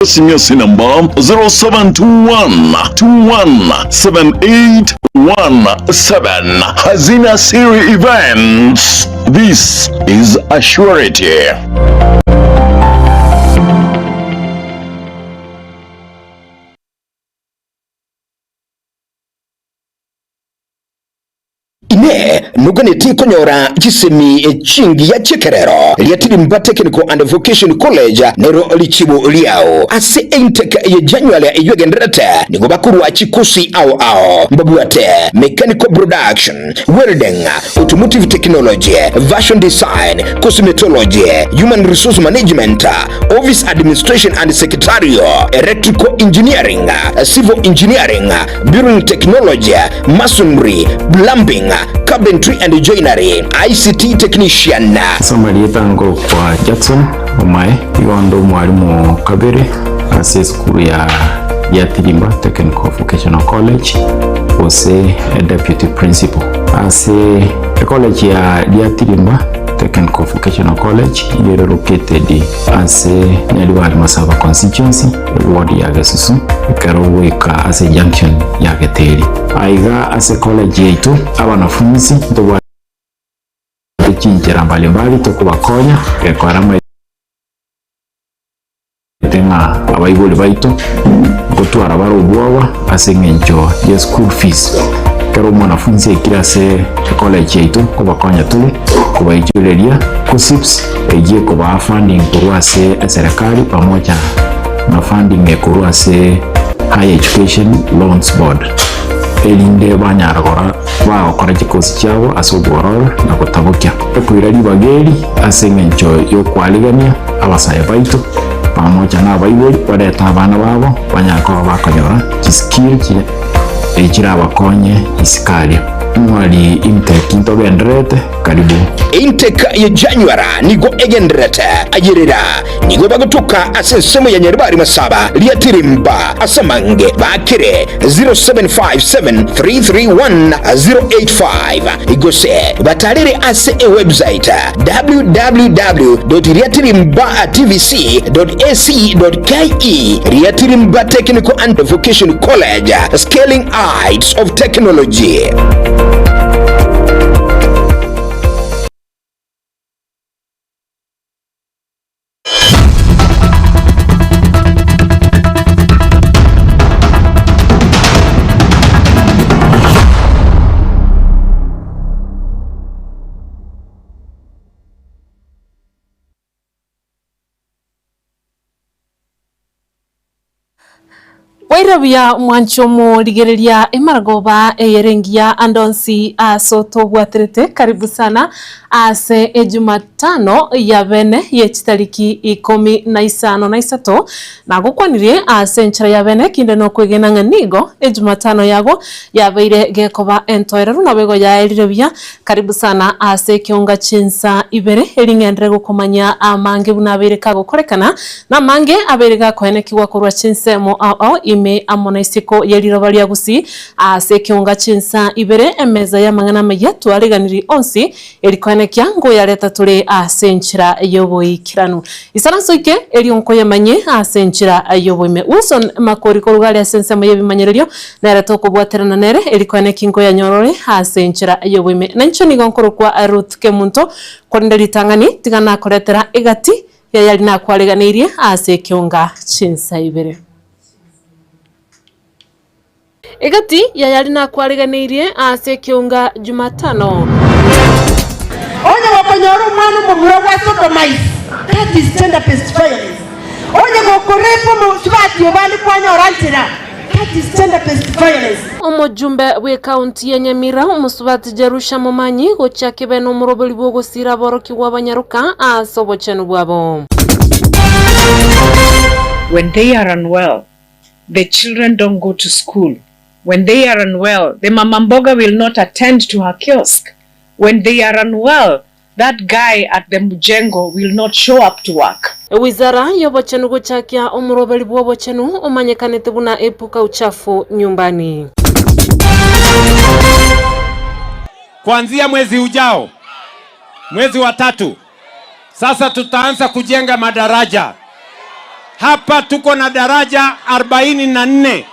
Simu ase namba 0721217817 Hazina Siri Events. This is a surety. Inee! Noganetie konyora chisemi chingiya chi'ekerero? Riatirimba Technical and Vocation College nero richibu riao. Ase intake ye January eyio egendererete nigo bakorua chikosi ao ao mbabwate Mechanical Production, Welding, Automotive Technology, Fashion Design, Cosmetology, Human Resource Management, Office Administration and Secretarial, Electrical Engineering, Civil Engineering, Building Technology, Masonry, Plumbing, Carpentry and Joinery, ICT Technician. Ase amarieta ngorokwa Jackson Omae, igo onde omwalimu o kabere ase esukuru ya Giatirimba Technical Vocational College gose Deputy Principal. Ase ecollege ya Giatirimba Technical Vocational College iga ere located ase Nyaribari Masaba Constituency. Eward ya Gesusu ekero ogoika ase junction ya Geteri. Aiga ase college yaito abanafunsi ntobwate chinchera mbalimbali tokobakonya gekora maete ng'a abaibori baito ngotwara bare obwoba ase eng'encho ye school fees. Ekero omwanafunsi aikire ase ecollege yaito nkobakonya tore kobaichoreria KUCCPS Eyio ekobaa funding korwa ase eserekari pamoja na funding ekorwa ase Higher Education Loans Board erinde banyara gora bagokora chikosi chiabo ase obwororo na gotabokia. Ekoira ribaga eri ase eng'encho y'okwarigania abasae baito pamoja na abaibori barete abana babo banyare koba bakonyora chiskill chire echirabakonye isiko aria. Mwari intake ntogendererete. Karibu. Intake ye January nigo egendererete ayerera nigo bagotoka ase ensemo ya Nyaribari Masaba Riatirimba ase amange bakire 0757331085 gose batarere ase ewebsite www.riatirimbatvc.ac.ke Riatirimba Technical and Vocation College Scaling Heights of Technology. Bwaire buya mwanche omorigereria emaragoba eyere engiya ande onsi ase otobwaterete karibu sana ase ejumatano ya bene ye chitariki ikomi na isano na isato nagokwanirie ase enchera ya bene kinde nokwegena ng'a nigo ejumatano yago yabeire gekoba entoereru nabo igo yaerire buya Karibu sana ase ekeonga chinsa ibere, eri ng'enderere gokomanyia amange buna abeire kagokorekana, na amange abeire gakoenekigwa korwa chinsemo ao ao ime amo na isiko ye riroba ria Gusii. Ase ekeonga chinsa ibere, emeza y'amang'ana amayia twareganirie onsi, eri koenekia ngoyareta tore ase enchera y'oboikeranu. Isaranso ike, erio nkoyemanyie ase enchera y'oboime. Wilson Makori korwa gare ase ensemo y'ebimanyererio Nere tokobwaterana nere, erikwane ki nkoyanyorore ase enchera y'oboime. Na inche nigo nkorokwa Ruth Kemunto, korende ritang'ani tiga nakoretera egati y'ayari nakwareganeirie ase ekeonga chinsa ibere. Egati y'ayari nakwareganeirie ase ekeonga Jumatano. Onye gokonyora omwana omomura gwa sodomize, that is gender based violence. Onye gokorepa omosubati obande kwanyora nchera, That is gender based violence. Omojumbe bw'ekaunti ya Nyamira, omosubati Jerusha Momanyi, gochia kebe nomoroberi bw'ogosiira aborokigwa abanyaroka ase obochenu bwabo. When they are unwell, the children don't go to school. When they are unwell, the mama mboga will not attend to her kiosk. When they are unwell, That guy at the mujengo will not show up to work. Ewizara y'obochenu gochakia omoroberi bw'obochenu omanyekanete buna Epuka Uchafu Nyumbani. Kuanzia mwezi ujao, mwezi wa tatu, sasa tutaanza kujenga madaraja. Hapa tuko na daraja 44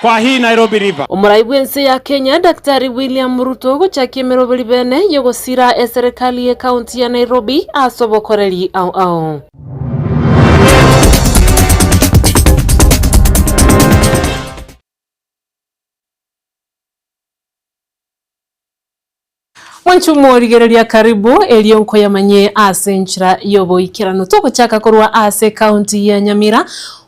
kwa hii Nairobi River. Omorai bw'ense ya Kenya Daktari William Ruto gochakia emeroberi bene y'ogosira eserekari y'ecounty ya Nairobi ase obokoreri ao ao. Mwanche omorigereria karibu erio nkoyamanye ase enchera y'oboikeranu. Togochaka korwa ase ecounty ya Nyamira,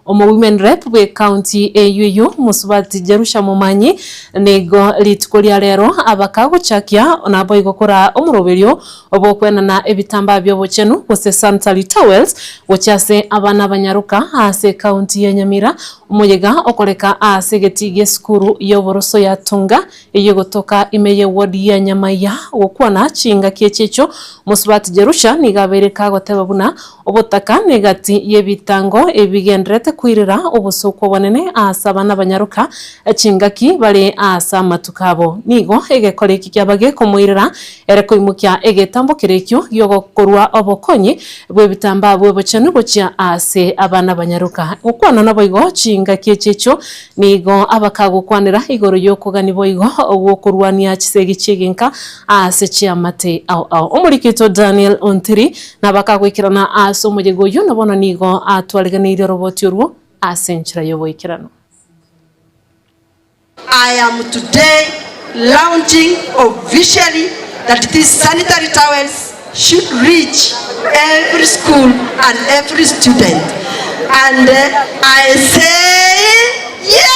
omo women rep bwe county eywo eywo mosubati Jerusha Momanyi nigo rituko ria rero abakagochakia naboigo koraa omoroberio bw'okwenana ebitambaa bi'obochenu gose sanitary towels gochia ase abana abanyaroka ase ecounty ya Nyamira omoyega okoreka ase egetii gi'esukuru y'oboroso ya Tunga Eyio gotoka ime ye ward ya Nyamaiya gokwana chingaki echi echio, mosubati Jerusha nigo abeire kagoteba buna obotaka negati yebitango ebigendererete koirera obosooku obonene aase abana abanyaroka chingaki bare aase amatuko abo. Nigo egekora eki kiaba gekomoirera ere koimokia egetambo keria ekio giogokorwa obokonyi bw'ebitambaa bw'obochenu gochia aase abana abanyaroka. Gokwana naboigo chingaki echi echio Nigo abakagokwanera igoro y'okogania boigo gw'okorwania chisegi chi'egenka ase chiamate ao ao. Omoriki oito Daniel Ontiri nabakagoikerana ase omoyega oyio, na bono nigo atwariganeirie oroboti orwo ase enchera y'oboikeranu. I am today launching officially that these sanitary towels should reach every school and every student and I say yeah!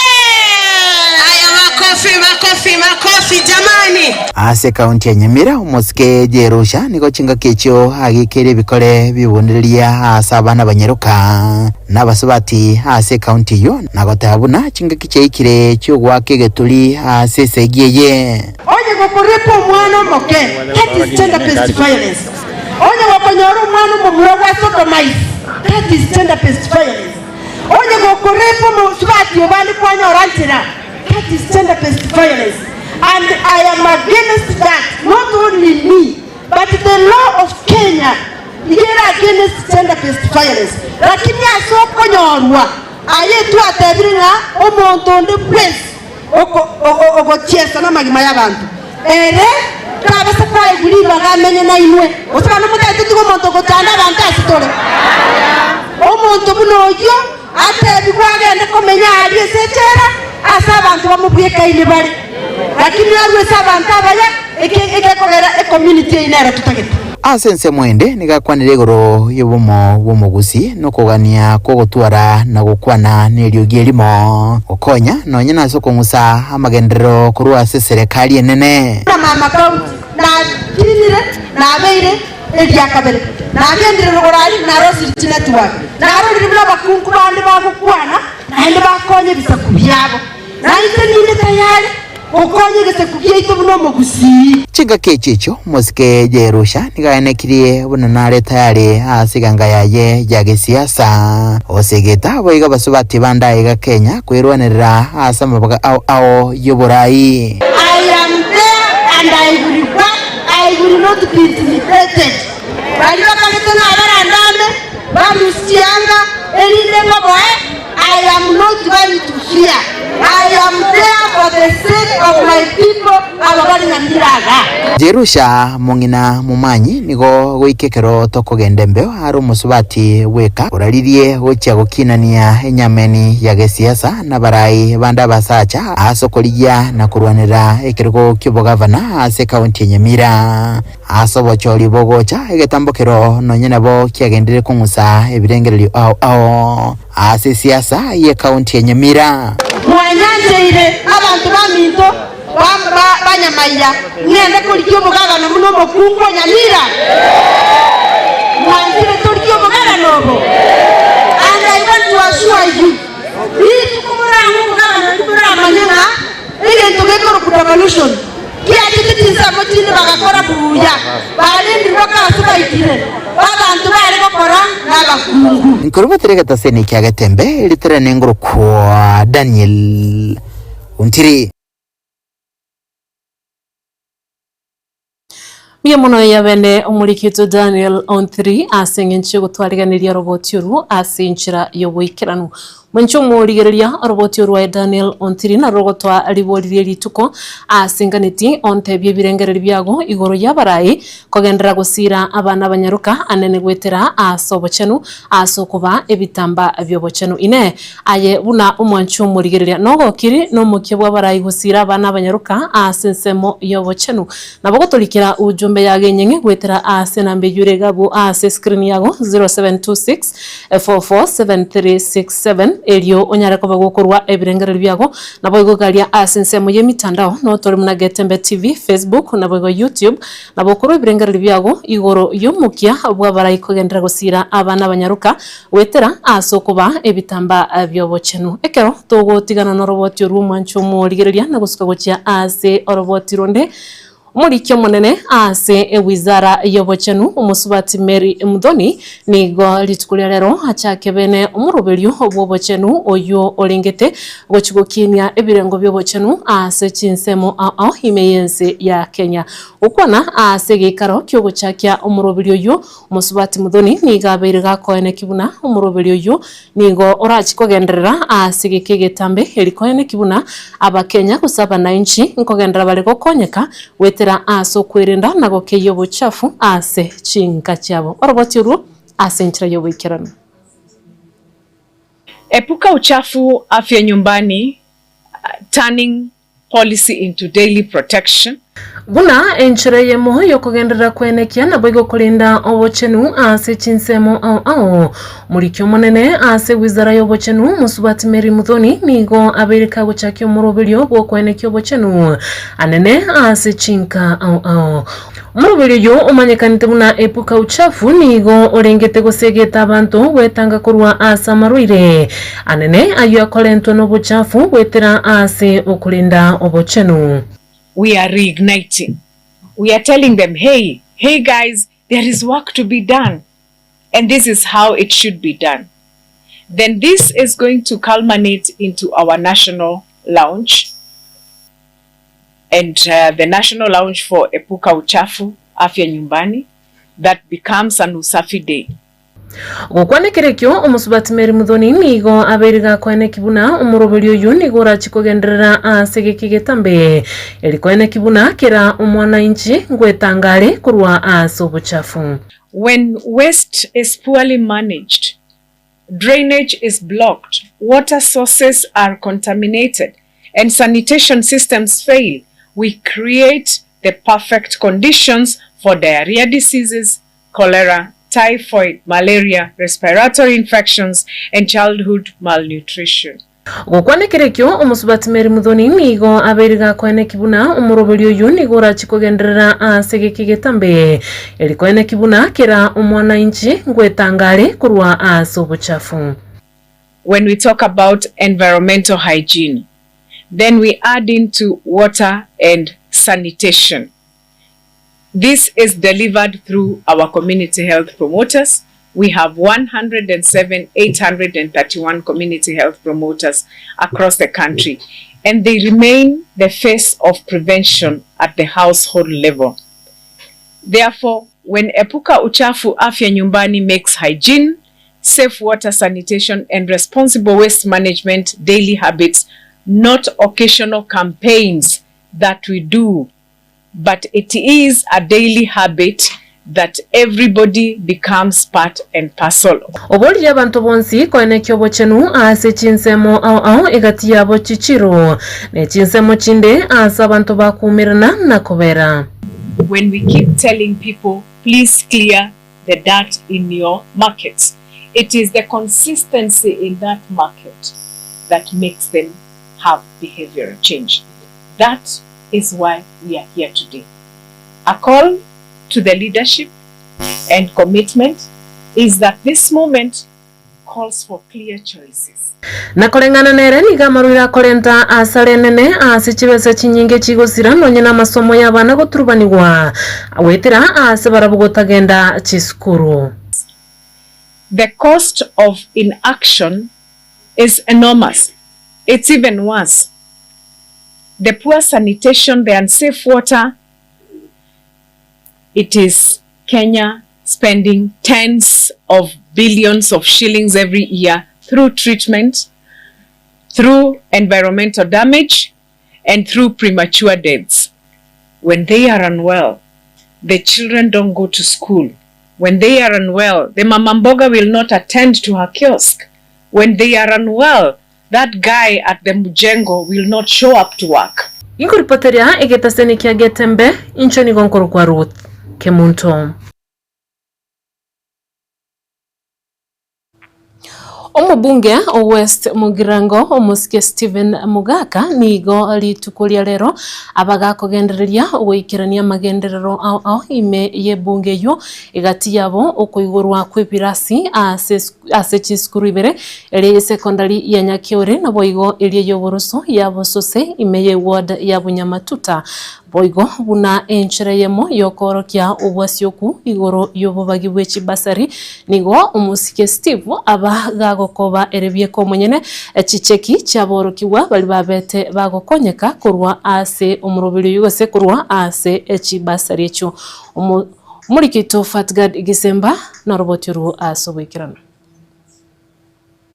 Aya makofi makofi makofi jamani. Ase ekaunti ya Nyamira, omosike Jerusha nigo chingaki echio agekeire ebikore bi'obonereria ase abana abanyaroka na abasubati ase ekaunti eyio, na goteba buna chingaki chiaikire chi'ogoaka egeturi ase esegi eye. Onye gokorepa omwana omoke, that is gender based violence. Onye gokonyora omwana omomura gwa sodomize, that is gender based violence. Onye gokorepa omosubati obande kwanyora nchera, that is gender based violence. And I am against that, not only me, but the law of Kenya iga ere against gender based violence. Lakini ase okonyorwa, aye twatebire ng'a omonto onde bwensi ogochiesa namagima y'abanto, ere tabasa koegwa ribaga amenye nainwe. Gose bande motagete tiga omonto ogochanda abanto ase tore? Omonto buna oyio atebigwe agende komenya aaria ase echela, ase abanto bamobwekaine bare, lakini arue ase abanto abaya, egekogera ecommunity eyio nero totagete. Ase ensemo ende nigo akwanire igoro y'obomo bw'omogusii na okogania kw'ogotwara na gokwana neriogi erimo, gokonya nonya nase okong'usa amagenderero korwa ase eserekari enene. Buna mama county nakinire nabeire eria kabere nagendire rogoro aria narosire chinetwork narorire buna abakungu bande bagokwana naende bakonya ebisaku biabo. Nainche ninde tayari gokonya egesaku giaito buna omogusii. Chingaki echi echio omosike Jerusha nigo aenekirie buna nare tayari ase eganga yaye ya gesiasa. Osegete boigo abasubati bande aiga Kenya kwerwanerera ase amabaga ao ao y'oborai. I am there and I will work, I will not be intimidated. Baria bakagete nabarandame, barusie chianga, erinde mbaboe, I am not going to fear, I am there for the sake of my people aba bare Nyamira igaa. Jerusha mong'ina momanyi nigo goika ekero tokogenda embeo are omosubati bweka oraririe gochia gokinania enyameni ya gesiasa nabarai bande abasacha ase okorigia na korwanerera ekerogo ki'obogavana ase ekaunti ya Nyamira. Ase obochori bogocha egetambo kero nonye nabo kiagenderire kong'usa ebirengererio ao ao ase esiasa y'ekaunti ya Nyamira. Mwanyancheire abanto baminto ba Nyamaiya, ng'ende korigia omogabane buna omokungu o Nyamira? Mwanchire torigie omogabane obo? And I want to assure you, rituko morang'e omogabane oria moramanye ng'a Egento gekorokwa devolution kiachete chinsemo chinde bagakora buya, barendirwe ase baikire b'abanto bare gokora nabakungu. Nkorubatera egetaseni kia Getembe ritere nengorokwa Daniel Ontiri. Mbuya mono yabene omorikito Daniel Onthiri ase eng'encho y'ogotwariganeria oroboti orwo ase enchera y'oboikeranu. Mwanche omorigereria oroboti orwaye Daniel Onthiri narwo rogotoa ribori rie rituko ase nganeti ontebie ebirengererio biago igoro y'abarai kogenderera gosiira abana abanyaroka anene goetera ase obochenu ase okobaa ebitamba bi'obochenu. Inee! Aye buna omwanchi omorigereria nogokiri nomokia bw'abarai gosiira abana abanyaroka ase ensemo y'obochenu? Nabo gotorikera ujumbe yago enyeng'e goetera ase enamba eyio ere iga abwo ase escreen yago 0726447367 erio onyare koba gokorwa ebirengererio biago. Naboigo garia ase ensemo y'emitandao notore buna Getembe TV, Facebook naboigo YouTube. Nabo okorwa ebirengererio biago igoro y'omokia bw'abarai kogenderera gosiira abana abanyaroka goetera ase okobaa ebitambaa bi'obochenu. Ekero togotigana noroboti orwo omwancho omorigereria na gosuka gochia ase oroboti ronde, omoriki omonene ase ewizara y'obochenu omosubati Mary Muthoni nigo rituko ria rero achake bene omoroberio bw'obochenu oyio orengete gochia gokinia ebirengo bi'obochenu ase chinsemo ao ao ime y'ense ya Kenya. Gokwana ase egeikaro ki'ogochakia omoroberio oyio Omosubati Muthoni nigo abeire gakoeneki buna omoroberio oyio nigo orachie kogenderera ase egeka egetambe eri koeneki buna Abakenya gose abanainchi nkogenderera bare gokonyeka goetera ase okwerenda na gokeyia obochafu ase chinka chiabo. Oroboti orwo ase enchera y'oboikeranu. Epuka uchafu afya nyumbani turning policy into daily protection. Buna enchera eyemo y'okogenderera kwenekia naboigo korinda obochenu ase chinsemo ao ao. Omoriki omonene ase wizara y'obochenu, Mosubati Mary Muthoni, nigo abeire kagochakia omoroberio bw'okoenekia obochenu anene ase chinka ao ao. Omoroberio oyio omanyekanete buna Epuka Uchafu nigo orengete gosegeta abanto gwetanga korwa ase amarwaire anene ayio akorentwa nobochafu goetera ase okorenda obochenu. We are reigniting, we are telling them hey, hey guys there is work to be done and this is how it should be done. Then this is going to culminate into our national launch and the national launch for Epuka Uchafu Afya Nyumbani that becomes an Usafi Day. Gokwana ekero ekio, omosubati Mary Muthoni nigo abeire gakoeneki buna omoroberio oyio nigo orachie kogenderera ase egeka egetambe, eri koeneki buna kera omwanainchi ngwetanga are korwa ase obochafu. When waste is poorly managed, drainage is blocked, water sources are contaminated, and sanitation systems fail, we create the perfect conditions for diarrhea diseases, cholera, typhoid, malaria, respiratory infections, and childhood malnutrition. Gokwana ekero ekio, omosubati Mary Muthoni nigo abeire gakoeneki buna omoroberio oyio nigo orachie kogenderera ase egeka egetambe, eri koeneki buna kera omwanainchi ngwetanga are korwa ase obochafu. When we talk about environmental hygiene, then we add into water and sanitation. This is delivered through our community health promoters. We have 107 831 community health promoters across the country, and they remain the face of prevention at the household level. Therefore, when Epuka Uchafu Afya Nyumbani makes hygiene, safe water sanitation, and responsible waste management daily habits, not occasional campaigns that we do, but it is a daily habit that everybody becomes part and parcel of. Oborie abanto bonsi koenekia obochenu ase chinsemo ao ao egati yabo chichiro, ne chinsemo chinde aase abanto bakuumerana na kobera. When we keep telling people please clear the dirt in your markets, it is the consistency in that market that makes them have behavioral change. That is why we are here today. A call to the leadership and commitment is that this moment calls for clear choices. Na koreng'ana nere nigo amarwaire akorenta asara enene ase chibesa chinyinge chigosira nonya namasomo y'abana goturubanigwa goetera ase barabwo gotagenda chisukuru. The cost of inaction is enormous, it's even worse. The poor sanitation, the unsafe water. It is Kenya spending tens of billions of shillings every year through treatment, through environmental damage and through premature deaths. When they are unwell, the children don't go to school. When they are unwell, the mama mboga will not attend to her kiosk. When they are unwell, that guy at the mujengo will not show up to work. Ginkoripoteria egetaseni kia Getembe, inche nigo nkorokwa Ruth Kemunto. Omobunge o West Mugirango omosike Stephen Mogaka nigo rituko ria rero abagakogendereria goikerania amagenderero ao ao ime y'ebunge eyio egati yabo okoigorwa kw'ebirasi ase ase chisukuru ibere eria y'esekondari ya Nyakeore naboigo eria y'oboroso ya Bosose ime y'eward ya Bunyamatuta Boigo buna enchera eyemo y'okoorokia obwasioku igoro y'obobagi bwe chibasari, nigo omosike Steve aba gagokoba ere bieka omonyene chicheki chiaborokigwa baria babete bagokonyeka korwa ase omoroberi oyio gose korwa ase chibasari echio. Omoriki oito Fatgard Gisemba noroboti orwo ase oboikeranu.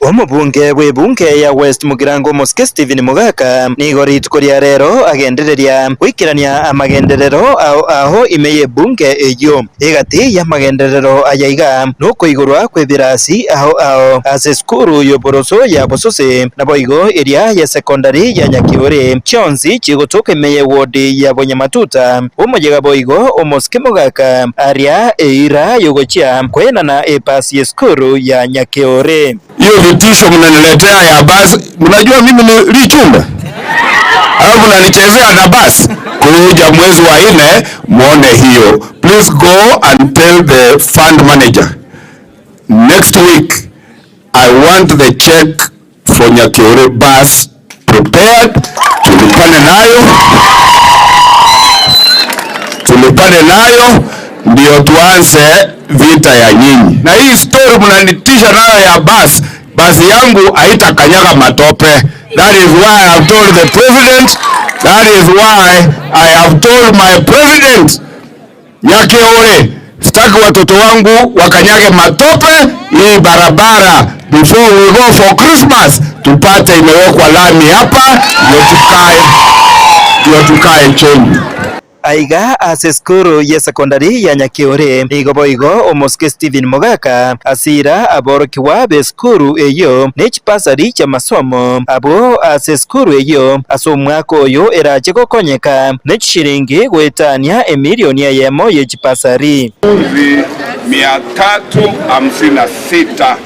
Omobunge bw'ebunge ya West Mugirango Omosike Stephen Mogaka nigo rituko ria rero agendereria goikerania amagenderero ao ao ime y'ebunge eyio. Egati y'amagenderero aya iga nokoigorwa kw'ebirasi ao ao ase esukuru y'oboroso ya Bosose naboigo eria y'esekondari ya Nyakiore chionsi chigotoka ime y'ewodi ya Bonyamatuta. Omoyega boigo Omosike Mogaka aria eira y'ogochia koenana epasi y'esukuru ya Nyakeore. Hiyo vitisho mnaniletea ya basi, mnajua mimi ni Lichumba, alafu mnanichezea na basi. Kuja mwezi wa nne muone hiyo. Please go and tell the fund manager next week I want the check for Nyakeore bus prepared, tulipane nayo, tulipane nayo ndio tuanze vita ya nyinyi. Na hii story mnanitisha nayo ya basi, basi yangu haitakanyaga matope. That is why I have told the president, that is why I have told my president Nyakeore, sitaki watoto wangu wakanyage matope hii barabara. Before we go for Christmas, tupate imewekwa lami hapa, ndio tukae, ndio tukae chini. Aiga ase esukuru y'esekondari ya Nyakeore nigo boigo omosike Stephen Mogaka asira aborokigwa b'esukuru eyio ne chibasari chi'amasomo abwo ase esukuru eyio ase omwaka oyo erache gokonyeka ne chishiringi goetania emilioni eyemo ye chibasari. Wanafunzi 356.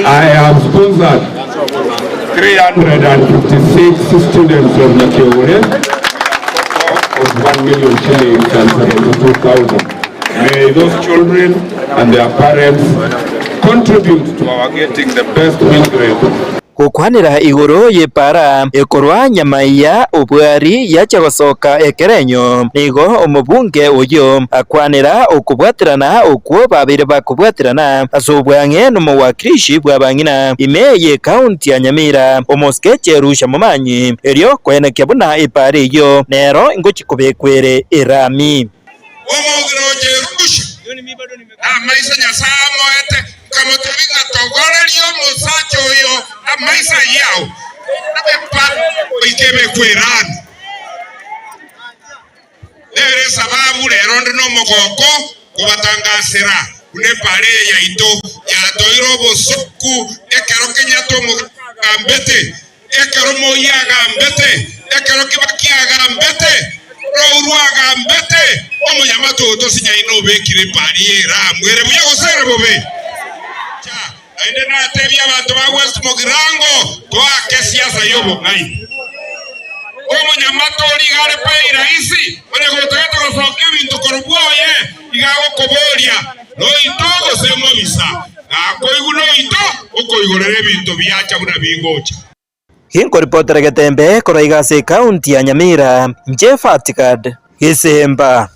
I have sponsored 356 students from Nyakeore of 1 million shillings and 72,000. May those children and their parents contribute to our getting the best meal grade. Gokwanera igoro y'epaara ekorwa nyamaiya obwari yachia gosoka ekerenyo, nigo omobunge oyio akwanera okobwaterana okwo babeire bakobwaterana ase obwang'e nomowakilishi bw'abang'ina ime y'ecounty ya Nyamira, omosike Cherusha Momanyi, erio koenekia buna epaara eyio nero ingochia kobekwa ere erami. Omong'ina o Jerusha, namaiso Nyasae amoete, nkamotebia ng'a togoreria omosacha oyo amaiso ayio ao, abe mpaka goika ebekwe erami. Nere esababu rero onde nomogoko kobatangasera buna epaara eye yaito yatoeire obosoku ekero Kenyatta omogaka agambete. Ekero Moi agambete, ekero Kibaki agambete, ekero Uhuru agambete, omonyamate oyo tosinyaine obekire epari y'eramu ere buya gose ere bobe? Incha naende natebie abanto ba West Mugirango, toake siasa y'obong'aini. Omonyamate oria iga are bei rahisi, onye gotagete gosokia ebinto korwa bwoye, iga agokoboria, Noito gose mobisa? Nakoigwa noito okoigorera ebinto biacha buna bigocha. Ginkoripotera Getembe korwa iga ase ekaunti ya Nyamira, inche Fatigad Gisemba.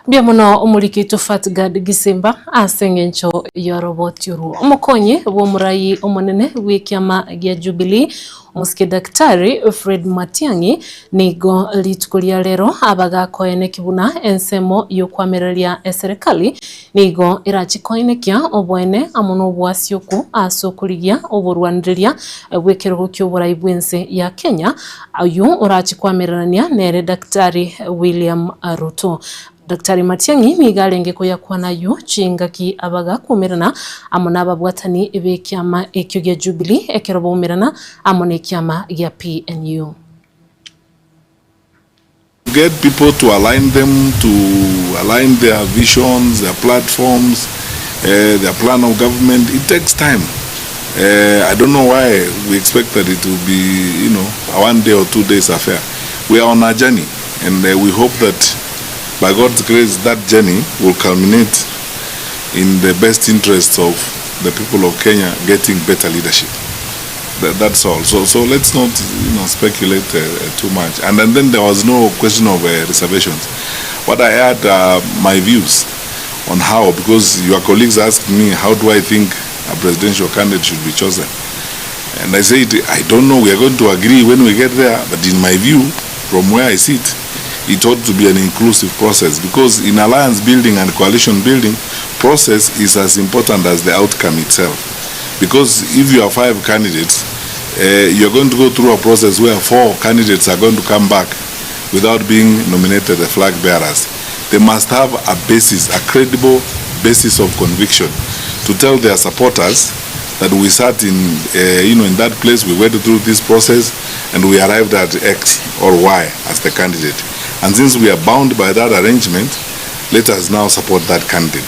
Mbuya mono omoriki oito Fatgard Gisimba ase engencho y'oroboti orwo. Omokonyi bw'omorai omonene bw'ekiama gia Jubilee Omosike Daktari Fred Matiang'i nigo rituko ria rero abagakoeneki buna ensemo y'okoamereria eserekari nigo erachi koenekia oboene amo noboasioku ase okorigia oborwanereria bw'ekerogo ki'oborai bw'ense ya Kenya oyio orachi koamererania nere Daktari William Ruto. Daktari Matiang'i nigo arenge koyakwana ayio chingaki abagakumerana amo nababwatani b'ekiama ekio gia Jubilee ekero baumerana amo nekiama gia PNU. Get people to align them, to align their visions, their platforms, their plan of government, it takes time. I don't know why we expect that it will be, you know, a one day or 2 days affair. We are on a journey and we hope that by God's grace that journey will culminate in the best interests of the people of Kenya getting better leadership. That's all. So let's not speculate too much. And then there was no question of reservations. What I had my views on how, because your colleagues asked me, how do I think a presidential candidate should be chosen? And I said, I don't know, we are going to agree when we get there, but in my view, from where I sit, it ought to be an inclusive process because in alliance building and coalition building, process is as important as the outcome itself. Because if you have five candidates, you're going to go through a process where four candidates are going to come back without being nominated the flag bearers. They must have a basis, a credible basis of conviction to tell their supporters that we sat in that place, we went through this process, and we arrived at X or Y as the candidate. And since we are bound by that arrangement, let us now support that candidate.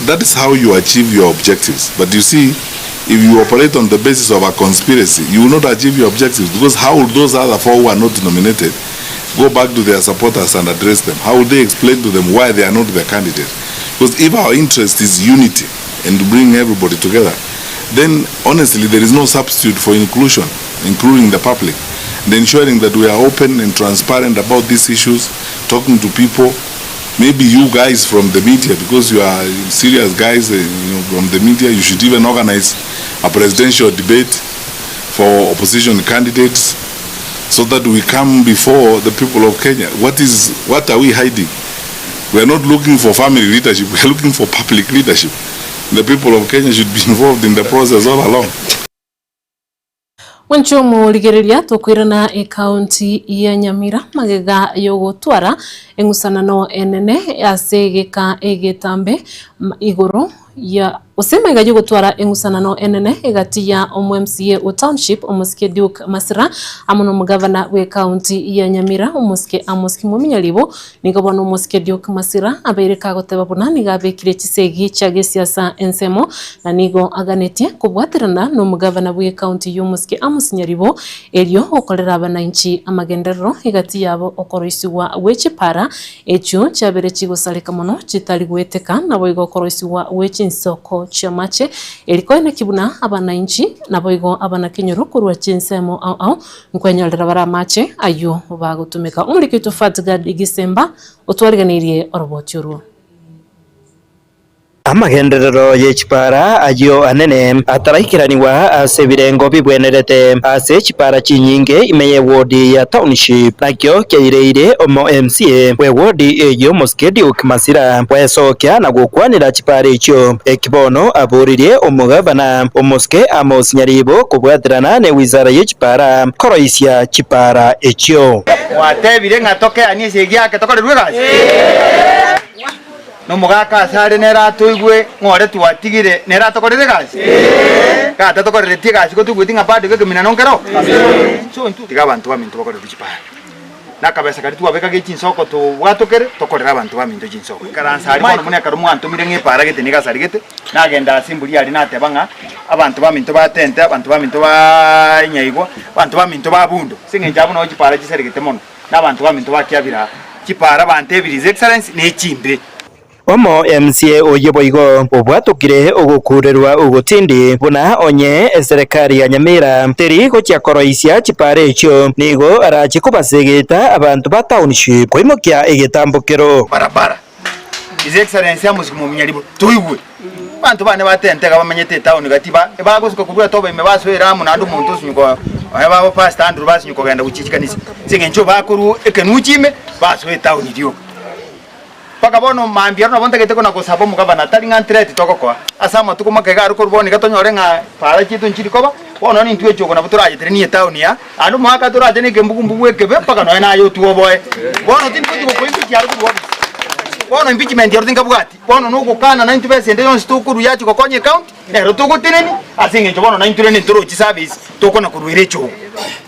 That is how you achieve your objectives. But you see, if you operate on the basis of a conspiracy, you will not achieve your objectives because how will those other four who are not nominated go back to their supporters and address them? How will they explain to them why they are not the candidate? Because if our interest is unity and to bring everybody together, then honestly there is no substitute for inclusion, including the public, and ensuring that we are open and transparent about these issues, talking to people. Maybe you guys from the media, because you are serious guys from the media, you should even organize a presidential debate for opposition candidates so that we come before the people of Kenya. What are we hiding? We are not looking for family leadership, we are looking for public leadership. The people of Kenya should be involved in the process all along. Mwancho omorigereria tokoirana ekaunti ya Nyamira magega yogotwara eng'usanano enene ase egeka egetambe igoro ya gose magega yogotwara eng'usanano enene egati ya omo MCA o township omosike Duke Masira amo na omogavana bwe ekaunti ya Nyamira omosike Amos Kimwemi Nyaribo. Nigo bono omosike Duke Masira abeire kagoteba buna nigo abekire chisegi chia gesiasa ensemo na nigo aganetie kobwaterana na omogavana bwe ekaunti ya omosike Amos Nyaribo erio gokorera abananchi amagenderero egati yabo okoroisigwa gwe chipara echio chiabere chigosareka mono chitari goeteka naboigo okoroisigwa gwe chinsoko chiamache erikoeneki buna abananchi naboigo abanakenyoro korwa chinsemo ao ao nkwenyorera bare amache aywo bagotumeka. Omoriki oito Fatgard Gisemba otwariganeirie oroboti orwo. Amagenderero ye chipara ayio anene ataraikeraniwa ase ebirengo bibwenerete ase chipara chinyinge ime ye wodi ya township nakio kiaireire omo MCA bwe wodi eyio Omosike Duke Masira bwesokia na gokwanera chipara echio ekibono aboririe omogavana Omosike Amos Nyaribo kobwaterana ne wizara ye chipara koroisia chipara echio. Mwatebire ng'a tokeanie ase egiake tokorerwe egasi? Nomogaka asare nere atoigwe ng'a ore twatigire nere atokorere egasi? Gatatokoreretie egasi gotoigweti ng'a bado gekeminano nkero? So intwe tiga abanto baminto bakorerwe chipara. Na akabesa karia twabeka ge chinsoko tobwatokere tokorere abanto baminto chinsoko. Ikaransa aria bono buna ekero mwantomire ng'a epara gete nigo asarigete, nagenda ase embori aria nateba ng'a abanto baminto ba Tente, abanto baminto ba Nyaigwa, abanto baminto ba Bundo, ase eng'encho abwo nabo chipara chisarigete mono. Na abanto baminto bakiabira chipara bantebirie, His Excellency, nechimbe. Omo MCA oyio boigo obwatokire ogokurerwa ogotindi buna onye eserekari ya Nyamira teri gochia koroisia chipara echio nigo arache kobasegeta abanto ba township koimokia egetambokero. Barabara. His Excellency Amos Kimuminyaribo toigwe. Abanto bane batente iga bamenyete etown gati ba bagosuka korwa etoba ime basoera amo naende omonto osinywa ko babo Pastor Andrew basinywa kogenda gochia chikanisa ase eng'encho bakorwa ekenuchi ime basoa etown rioka. Mpaka bono mambia aro nabo ntagete kona gosaba omogavana tari ng'a nthreat togokoa ase amatuko make iga aria korwa bono iga tonyore ng'a para chiaito nchiri koba, bono nintwe echogo nabo torayeteranie etown aa, naende omogaka torache na ekembugu-mbugu ekebe mpaka nonya naye otwoboe. Bono tindi gochi gokoa impeach aro korwa office. Bono impeachment ero tinkabwati. Bono nogokana naintwe besa ende yonsi tokorwa yachi gokonya ecounty, nero togotenenia ase eng'encho bono naintwe rende ntorochi service tokona korwera echogo.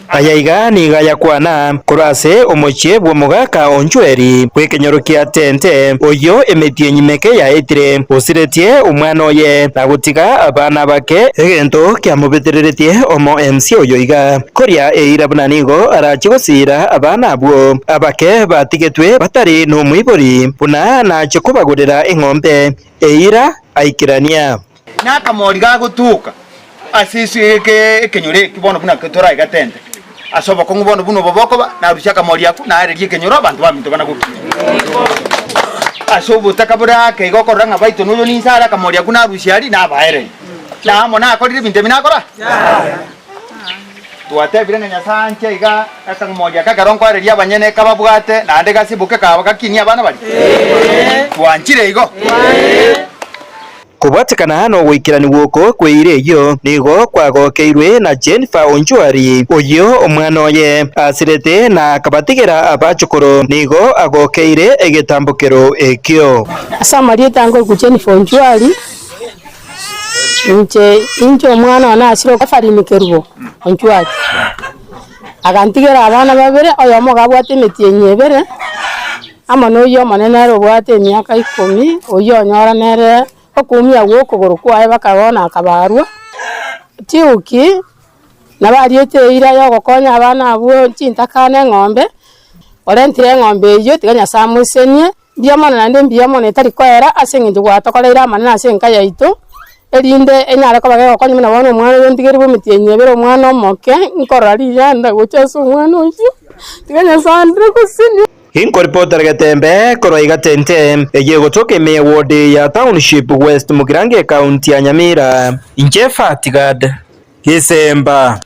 Aya iga nigo ayakwana korwa ase omochie bw'omogaka Onchweri bw'ekenyoro kia Tente, oyio emetienyi meke yaetire, osiretie omwana oye na gotiga abana bake, egento kiamobetereretie omo MC oyo iga, koria eira buna nigo arache gosiira abana abwo abake batigetwe batari nomoibori, buna nache kobagorera eng'ombe eira aikerania. Nakamori gagotoka ase ekenyoro eke bono buna torae gatente, ase obokong'u bono buna obo bokoba, narusie akamori akwo, naererie ekenyoro abanto baminto bana gokina. Ase obotaka bore ake iga okorora ng'a baito noyo ninse are akamori akwo narusie aria, nabaererie. Na amo nakorire ebinto ebi nakora? Twatebire ng'a Nyasae anche iga akamori aka ekero nkoereria abanyene kababwate, naende gasiboke kaba gakinie abana baria? Twanchire igo? Kobwatekana nogoikeranigwa oko kw'eira eyio nigo kwagokeirwe na Jennifer Onchwari, oyio omwana oye asirete na akabatigera abachokoro, nigo agokeire egetambokero ekio. Ase amarieta angoigwa Jennifer Onchwari, inche inche omwana one asire Ephraim Kerubo Onchwari, agantigera abana babere, oyomo iga abwate emetienyi ebere. Amo noyio Omonene ere obwate emiaka ikomi, oyio onyora nere okoumia gw'okogoro kwaye bakabona akabarwa. Chiuki nabariete eira y'ogokonya abana abwo chintakana eng'ombe, orentire eng'ombe eyio tiga Nyasae amoisenie, mbuya mono naende mbuya mono etari koera ase eng'encho gwatokoreire amanene ase enka yaito, erinde enyare koba gegokonya buna bono omwana oyo ntigerwe emetienyi ebere omwana omoke, nkorora riranda gocha ase omwana oyio, tiga Nyasae andire gosenia. Inkoripotera getembe korwa iga Tente, eyio egotoka ime ye ward ya Township West Mugirango Ekaunti ya Nyamira. Inche Fatgad Gisemba.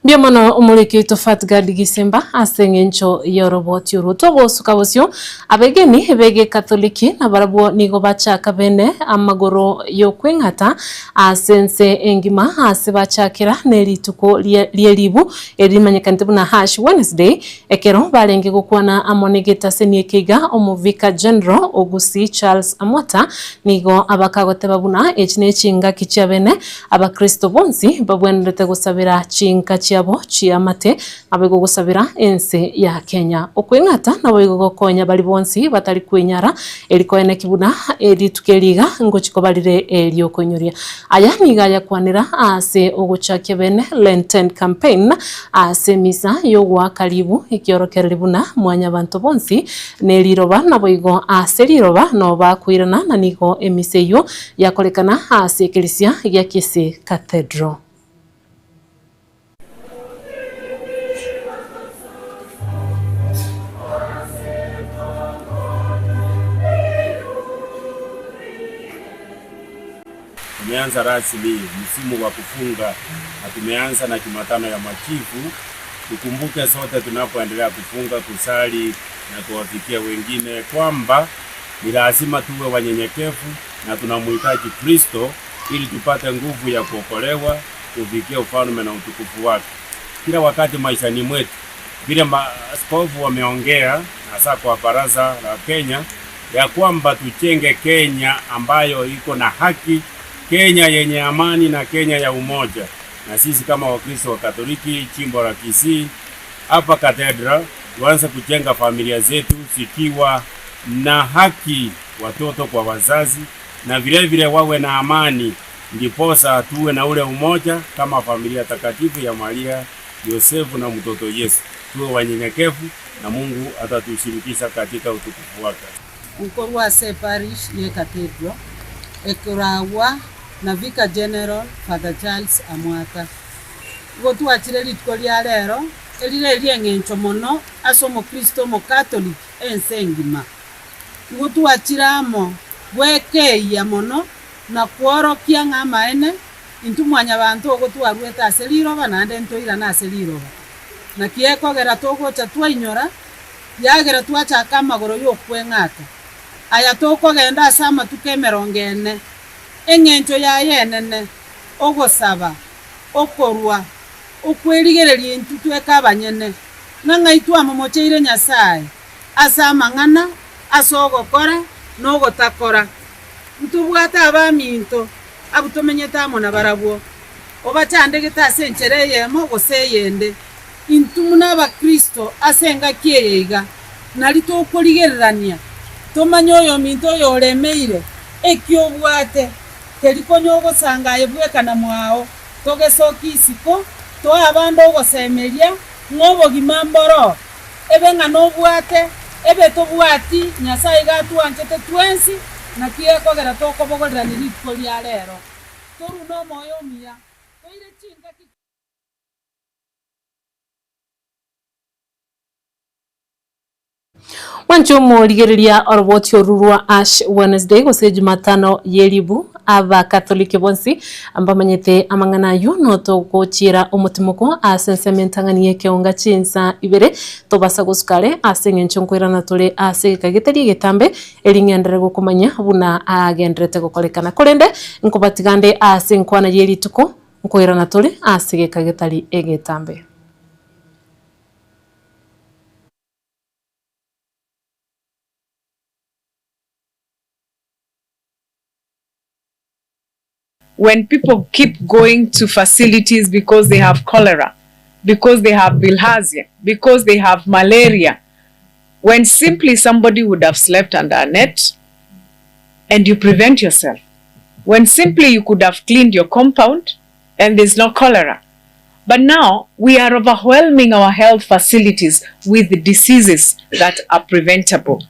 Mbuya mono omoriki oito Fatgad Gisemba ase eng'encho y'oroboti orwo. Togosuka bosio, abegeni b'Egekatholiki nabarabwo nigo bachaka bene amagoro y'okweng'ata Ase ense engima aase bachakera ne rituko rie ribu eri rimanyekanete buna Ash Wednesday, ekero barenge gokwana amo negetaseni eke iga Omovicar General o Gusii Charles Amwata nigo abakagoteba buna echi ne chingaki chiabene abakristo bonsi babwenerete gosabera chinka chiabo chiamate naboigo gosabera ense ya Kenya. Okweng'ata naboigo gokonya baria bonsi batari kwenyara Eri koeneki buna rituko eri iga ngochia koba rire eriokoinyoria. Aya nigo ayakwanera ase ogochakia bene Lenten Campaign ase emisa y'ogoaka ribu ekiorokereri buna mwanyabanto bonsi ne riroba naboigo ase riroba noo bakoirana na nigo emisa eyio yakorekana ase ekerisia gia Kisii Cathedral. Tumeanza rasmi msimu wa kufunga na tumeanza na Jumatano ya Majivu. Tukumbuke sote tunapoendelea kufunga, kusali na kuwafikia wengine kwamba ni lazima tuwe wanyenyekevu na tunamhitaji Kristo ili tupate nguvu ya kuokolewa kufikia ufalme na utukufu wake. Kila wakati maishani mwetu, vile maaskofu wameongea, hasa kwa baraza la Kenya, ya kwamba tujenge Kenya ambayo iko na haki, Kenya yenye amani na Kenya ya umoja. Na sisi kama Wakristo wa Katoliki jimbo la Kisii hapa Cathedral tuanze kujenga familia zetu zikiwa na haki, watoto kwa wazazi, na vile vile wawe na amani, ndiposa tuwe na ule umoja kama familia takatifu ya Maria, Yosefu na mtoto Yesu. Tuwe wanyenyekevu na Mungu atatushirikisha katika utukufu wake. Nkorwa ase eparish ye Cathedral ekoragwa na Vicar General Father Charles Amwata. Igo twachire rituko ria rero, erire eri'eng'encho mono ase omokristo omokatoliki. ense engima. Igo twachire amo gwekeyia mono na kworokia ng'a amaene intwe Mwanyabaanto ogo twaruete ase riroba naende ntoirane ase riroba. Naki ekogera togocha twainyora, yagera twachaka amagoro y'okweng'ata, aya tokogenda ase amatuko emerongo ene, engencho yaye enene, ogosaba, okorua, okwerigereria intwe tweka abanyene, ng'a ng'ai twamomocheire Nyasae ase amang'ana, ase ogokora, na ogotakora. Ntobwate abaminto abwo tomenyete amo nabarabwo, obachandegete ase enchera eyemo gose eyende. Intwe buna Abakristo ase engaki eye iga, nari tokorigererania, tomanye oyominto oyoremeire, eki obwate, teri konya ogosanga aye bweka na mwao, togesokia isiko, toe abande ogosemeria, ng'a obogima mboro, ebe ng'a nobwate, ebe tobwati, Nyasae iga atwanchete twensi, naki gekogera tokobogorerania rituko ria rero. Torue nomoyo omuya, toire chingaki. Mwanche omorigereria oroboti oru rwa Ash Wednesday gose Jumatano ye ribu, Abakatholiki bonsi mbamanyete amang'ana ayio notogochiera omotimoko ase ensemo entang'ani y'ekeonga chinsa ibere tobasa gosuka are ase eng'encho nkoirana tore ase egeka getari egetambe eri ng'enderere gokomanya buna agenderete gokorekana. Korende nkobatiga nde ase enkwana ye rituko nkoirana tore ase egeka getari egetambe. When people keep going to facilities because they have cholera, because they have bilharzia, because they have malaria, when simply somebody would have slept under a net and you prevent yourself. When simply you could have cleaned your compound and there's no cholera. But now we are overwhelming our health facilities with diseases that are preventable.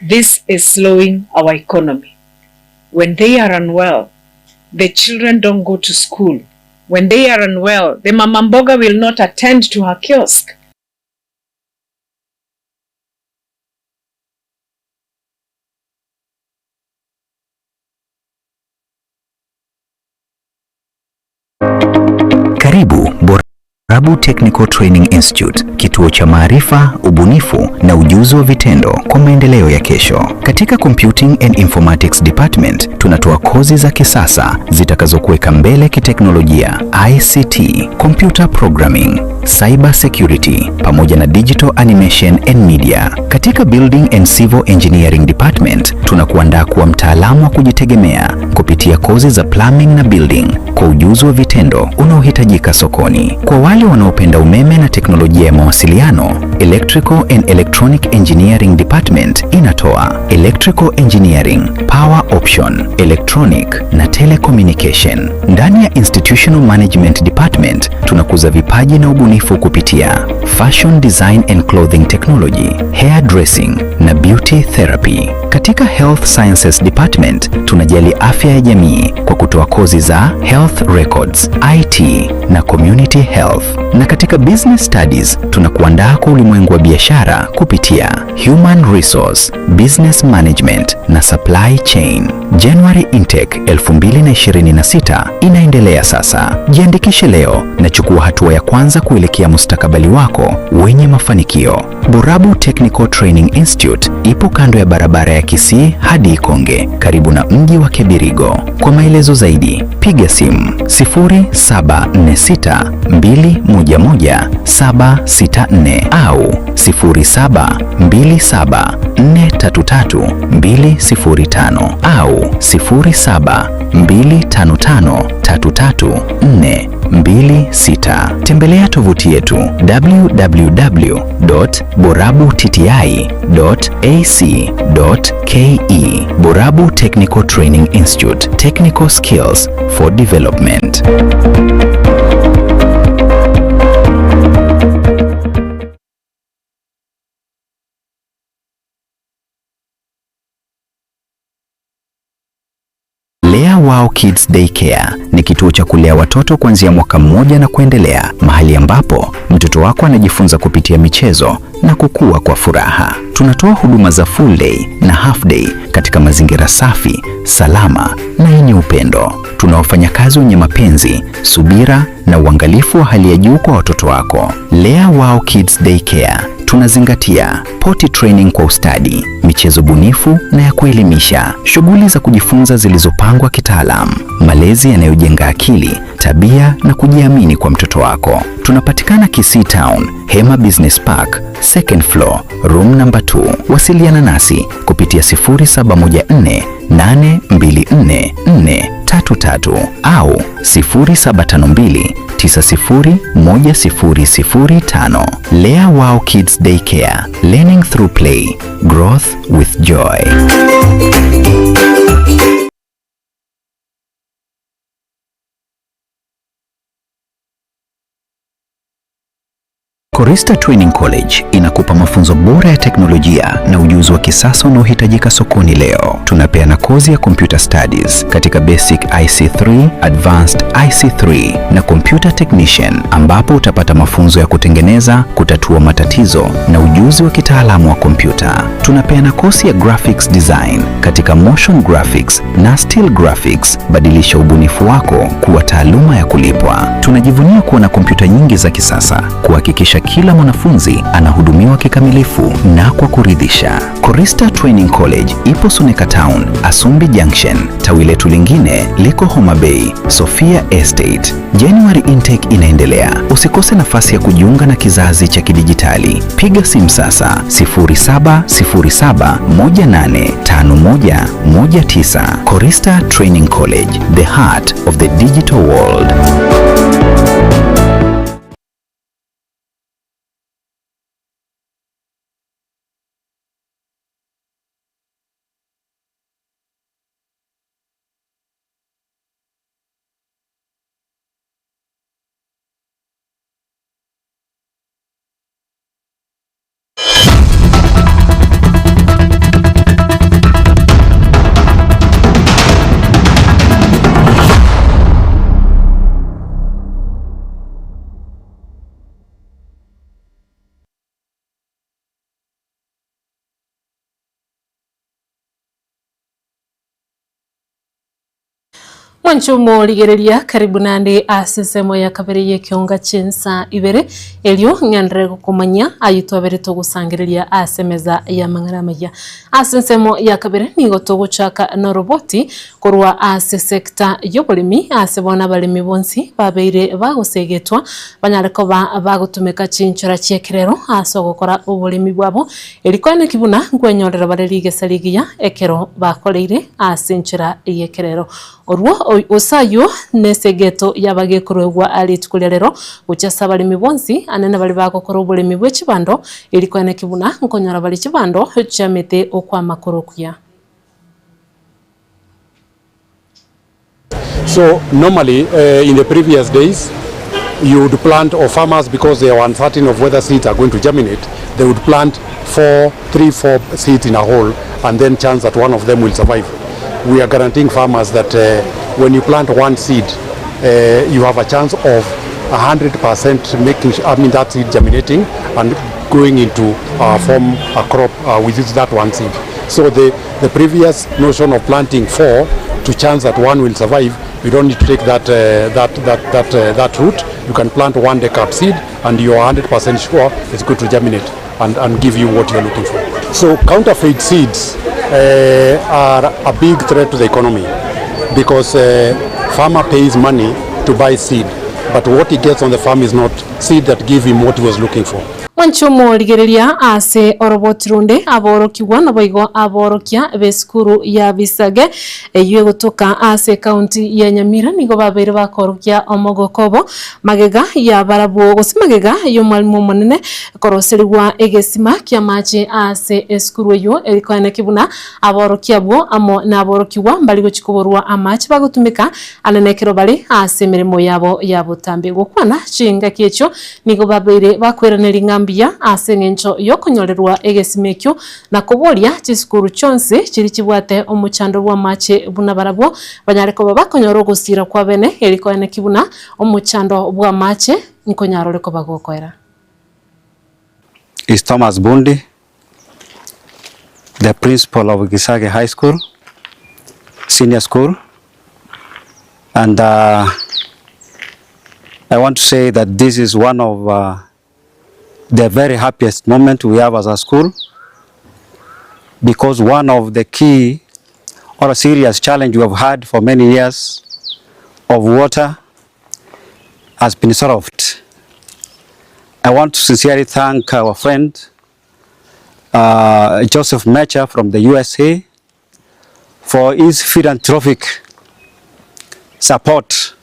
This is slowing our economy. When they are unwell, the children don't go to school. When they are unwell, the mama mboga will not attend to her kiosk. Karibu Borabu Technical Training Institute, kituo cha maarifa, ubunifu na ujuzi wa vitendo kwa maendeleo ya kesho. Katika Computing and Informatics Department tunatoa kozi za kisasa zitakazokuweka mbele kiteknolojia, ICT, computer programming, cyber security pamoja na digital animation and media. Katika Building and Civil Engineering Department tunakuandaa kuwa mtaalamu wa kujitegemea kupitia kozi za plumbing na building kwa ujuzi wa vitendo unaohitajika sokoni. Kwa wale wanaopenda umeme na teknolojia ya mawasiliano, Electrical and Electronic Engineering Department inatoa Electrical Engineering, Power Option, Electronic na Telecommunication. Ndani ya Institutional Management Department tunakuza vipaji na ubunifu kupitia Fashion Design and Clothing Technology, Hair Dressing na Beauty Therapy. Katika Health Sciences Department tunajali afya ya jamii kwa kutoa kozi za Health Records, IT na Community Health. Na katika Business Studies tunakuandaa kwa ulimwengu wa biashara kupitia Human Resource, Business Management na Supply Chain. January Intake 2026 inaendelea sasa. Jiandikishe leo na chukua hatua ya kwanza kuelekea mustakabali wako wenye mafanikio. Borabu Technical Training Institute ipo kando ya barabara ya Kisii hadi Ikonge, karibu na mji wa Kebirigo. Kwa maelezo zaidi, piga simu 0746 211 764 au 0727 433 205 au 0725 533 426. Tembelea tovuti yetu www.borabutti.ac.ke. Borabu Technical Training Institute, Technical Skills for Development. Lea Wow Kids Daycare ni kituo cha kulea watoto kuanzia mwaka mmoja na kuendelea, mahali ambapo mtoto wako anajifunza kupitia michezo na kukua kwa furaha. Tunatoa huduma za full day na half day katika mazingira safi, salama na yenye upendo. Tuna wafanyakazi wenye mapenzi, subira na uangalifu wa hali ya juu kwa watoto wako. Lea Wow Kids Daycare tunazingatia potty training kwa ustadi, michezo bunifu na ya kuelimisha, shughuli za kujifunza zilizopangwa kitaalam, malezi yanayojenga akili, tabia na kujiamini kwa mtoto wako. Tunapatikana Kisii Town, Hema Business Park, second floor, room number 2. Wasiliana nasi kupitia 0714 824 433 au 0752 901005. Lea Wow Kids Daycare, learning through play, growth with joy. Korista Training College inakupa mafunzo bora ya teknolojia na ujuzi wa kisasa unaohitajika sokoni leo. Tunapeana kozi ya computer studies katika basic IC3, advanced IC3 na computer technician, ambapo utapata mafunzo ya kutengeneza, kutatua matatizo na ujuzi wa kitaalamu wa kompyuta. Tunapeana kozi ya graphics design katika motion graphics na still graphics. Badilisha ubunifu wako kuwa taaluma ya kulipwa. Tunajivunia kuwa na kompyuta nyingi za kisasa kuhakikisha kila mwanafunzi anahudumiwa kikamilifu na kwa kuridhisha. Korista Training College ipo Suneka Town, Asumbi Junction. Tawi letu lingine liko Homa Bay, Sofia Estate. January intake inaendelea. Usikose nafasi ya kujiunga na kizazi cha kidijitali. Piga simu sasa 0707185119. Korista Training College, the heart of the digital world. Mwancho morigereria karibu nande ase ensemo ya kabere y'ekionga chinsa ibere erio ng'enderere gokomanya aywo twabere togosangereria ase emeza ya amang'ana amaya. Ase ensemo ya kabere nigo togochaka na oroboti korwa ase sector y'oboremi ase bono abaremi bonsi babeire bagosegetwa banyare koba bagotumeka chinchora chia ekerero ase ogokora oboremi bwabo eri kwaneki buna nkwenyorera bare rigesa rigiya ekero bakoreire ase enchera y'ekerero. Orwo osayo nesegeto yabagekorogwa ari rituko ria rero gochia ase abaremi bonsi anene bari bagokora oboremi bwa echibando eri kwaneki buna nkonyora bare chibando chiamete okwama korokuya. So normally in the previous days you would plant, or farmers, because they are uncertain of whether seeds are going to germinate, they would plant 4, 3, 4 seeds in a hole and then chance that one of them will survive. We are guaranteeing farmers that when you plant one seed, you have a chance of 100% making, I mean, that seed germinating and going into form a crop with that one seed. So the previous notion of planting 4 to chance that one will survive, you don't need to take that route. You can plant one decapped seed and you are 100% sure it's going to germinate and give you what you're looking for. So counterfeit seeds are a big threat to the economy because farmer pays money to buy seed, but what he gets on the farm is not seed that give him what he was looking for. Mwanchomo rigereria ase oroboti runde aborokiwa naboigo aborokia b'esukuru ya Bisage eywo egotoka ase county ya Nyamira nigo babeire bakorokia omogokobo magega ya barabwo gose magega y'omwalimu omonene koroserigwa egesima kia mache ase esukuru eywo erikoeneki buna aborokia abwo amo na aborokiwa mbari gochikoborwa amache bagotumika anene ekero bare ase emeremo yabo ya botambe. Gokwana chingaki echio nigo babeire bakweraneria ng'a mbuya. mbuya ase eng'encho yokonyorerwa egesima ekio na koboria chisukuru chionsi chiria chibwate omochando bw'amache buna barabwo banyare koba bakonyora ogosira kwabene eri koeneki buna omochando bw'amache nkonyara ore koba gokoera. Is Thomas Bundi, the principal of Gisage High School, Senior School, and uh, I want to say that this is one of uh, the very happiest moment we have as a school because one of the key or a serious challenge we have had for many years of water has been solved. I want to sincerely thank our friend uh, Joseph Mecha from the USA for his philanthropic support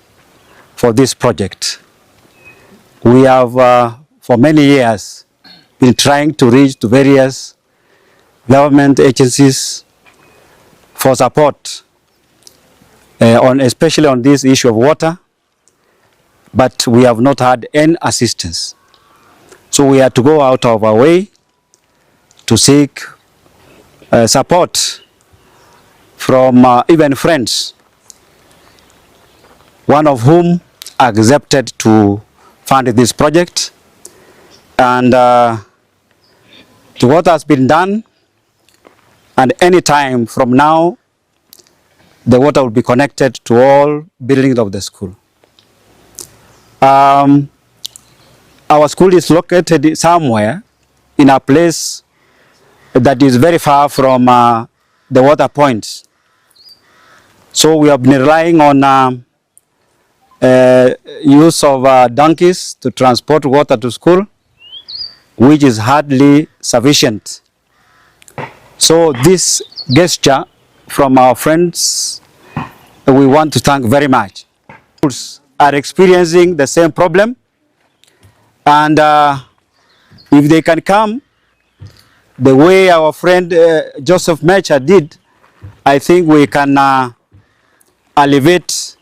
for this project. We have uh, for many years been trying to reach to various government agencies for support uh, on especially on this issue of water, but we have not had any assistance. So we had to go out of our way to seek uh, support from uh, even friends, one of whom accepted to fund this project. And uh, to what has been done, and any time from now, the water will be connected to all buildings of the school. Um, our school is located somewhere in a place that is very far from uh, the water points. So we have been relying on uh, uh, use of uh, donkeys to transport water to school, which is hardly sufficient. So this gesture from our friends, we want to thank very much. Are experiencing the same problem, and uh, if they can come the way our friend uh, Joseph Mecha did, I think we can uh, alleviate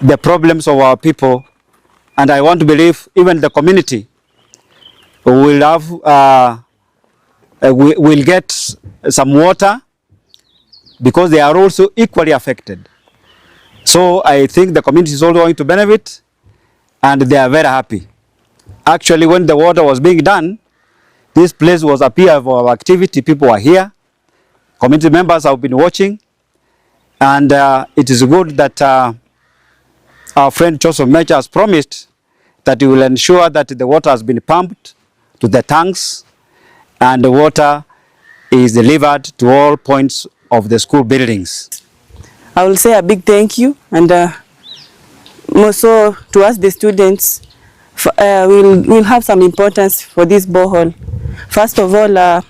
the problems of our people. And I want to believe even the community will have uh, uh, we will get some water because they are also equally affected. So I think the community is also going to benefit and they are very happy. Actually, when the water was being done, this place was a peer of activity. People were here. Community members have been watching. And uh, it is good that uh, our friend Joseph Mecha has promised that he will ensure that the water has been pumped to the tanks and the water is delivered to all points of the school buildings. I will say a big thank you and uh, more so to us the students uh, we'll, we'll have some importance for this borehole. First of all, uh,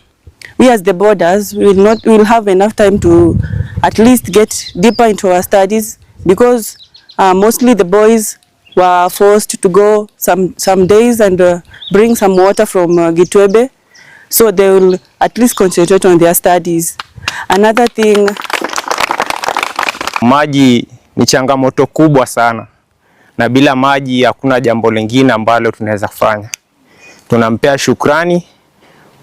we as the boarders will not will have enough time to at least get deeper into our studies because uh, mostly the boys were forced to go some, some days and uh, bring some water from uh, Gitwebe so they will at least concentrate on their studies. Another thing, maji ni changamoto kubwa sana, na bila maji hakuna jambo lingine ambalo tunaweza kufanya. Tunampea shukrani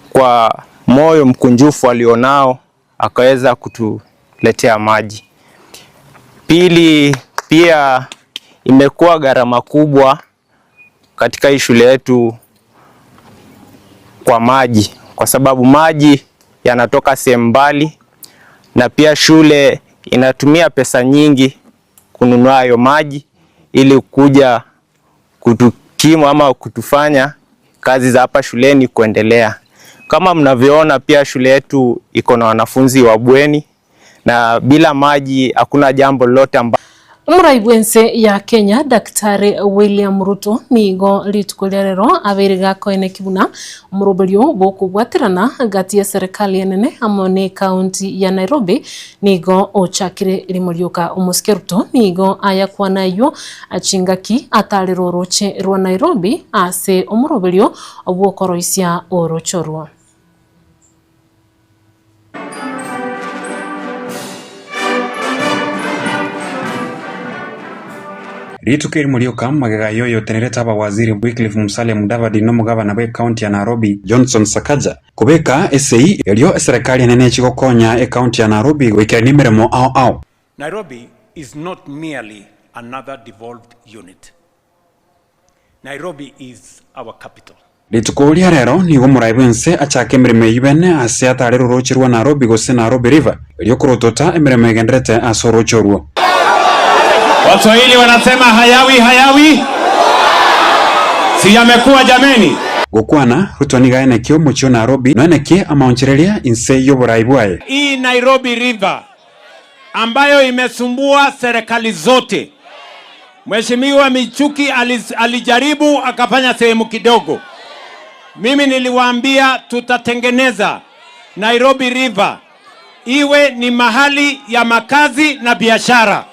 kwa moyo mkunjufu alionao akaweza kutuletea maji. Pili, pia imekuwa gharama kubwa katika hii shule yetu kwa maji, kwa sababu maji yanatoka sehemu mbali, na pia shule inatumia pesa nyingi kununua hayo maji ili kuja kutukimu ama kutufanya kazi za hapa shuleni kuendelea. Kama mnavyoona, pia shule yetu iko na wanafunzi wa bweni na bila maji hakuna jambo lolote ambalo Omorai bwense ya Kenya Daktari William Ruto nigo rituko ria rero abeire gakoeneki buna omoroberio bokobwaterana gati ya serikali enene amo ne county ya Nairobi nigo ochakire rimo rioka. Omosike Ruto nigo ayakwana aywo achingaki atarire oroche rwa Nairobi ase omoroberio bwokoroisia oroche orwo. Rituko erimo rioka magega y'oyotenerete abawaziri Wycliffe Musalia Mudavadi na omogabana bw'ecounty ya Nairobi, Johnson Sakaja, kobeka esegi erio eserekari enene echi gokonya ecounty ya Nairobi goikerania emeremo ao ao. Nairobi is not merely another devolved unit. Nairobi is our capital. Rituko ria rero nigo omorai bw'ense achake emeremo eyio bene ase atarire orooche rwa Nairobi gose Nairobi River, erio korotota emeremo egenderete ase orooche orwo. Waswahili wanasema hayawi hayawi si yamekuwa jameni. Gokwana, Ruto nigo aenekie omochie o Nairobi noenekie amaonchereria inse y'oborai bwaye. Hii Nairobi River ambayo imesumbua serikali zote. Mheshimiwa Michuki alijaribu akafanya sehemu kidogo. Mimi niliwaambia tutatengeneza Nairobi River iwe ni mahali ya makazi na biashara,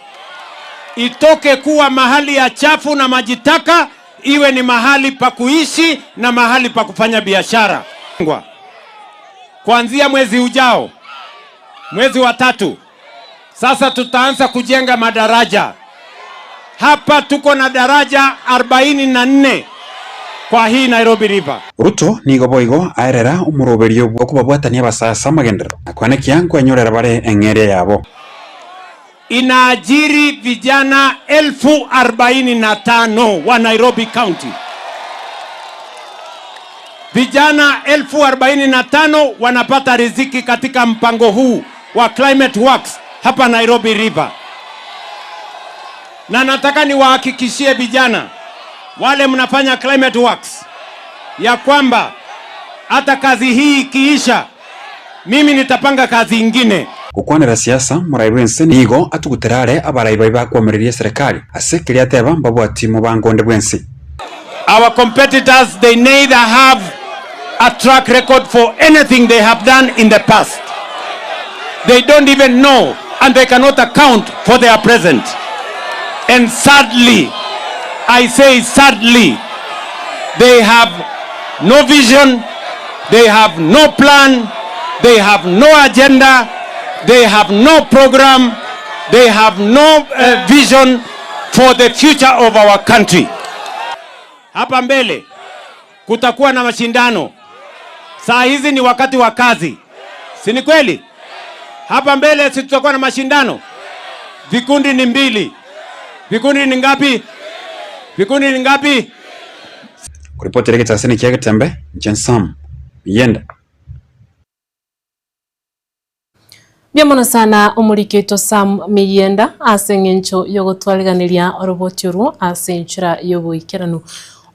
itoke kuwa mahali ya chafu na maji taka, iwe ni mahali pa kuishi na mahali pa kufanya biashara. Kuanzia mwezi ujao, mwezi wa tatu, sasa tutaanza kujenga madaraja. Hapa tuko na daraja 44 kwa hii Nairobi River. Ruto nigo boigo aerera omoroberio bw'okobabwatania abasasa amagenderero na koenekia nkwenyorera bare eng'eria yabo. Inaajiri vijana 45,000 wa Nairobi County. Vijana 45,000 wanapata riziki katika mpango huu wa Climate Works hapa Nairobi River. Na nataka niwahakikishie vijana wale mnafanya Climate Works ya kwamba hata kazi hii ikiisha, mimi nitapanga kazi ingine. Gokwanera siasa, morai bw'ense nigo atugutera are abarai baria bakwomereria eserekari ase keria ateba mbabwati mobango onde bwensi. Our competitors, they neither have a track record for anything they have done in the past. They don't even know and they cannot account for their present. And sadly, I say sadly, they have no vision, they have no plan, they have no agenda, they have no program, they have no vision for the future of our country. Hapa mbele kutakuwa na mashindano. Saa hizi ni wakati wa kazi, si ni kweli? Hapa mbele si tutakuwa na mashindano? Vikundi ni mbili. Vikundi ni ngapi? Vikundi ni ngapi? Kuripoti egetaseni kia Getembe, inche Sam Miyenda. Mbuya mono sana omoriki oito Sam Miyenda ase eng'encho yogotwariganeria oroboti orwo ase enchera y'oboikeranu.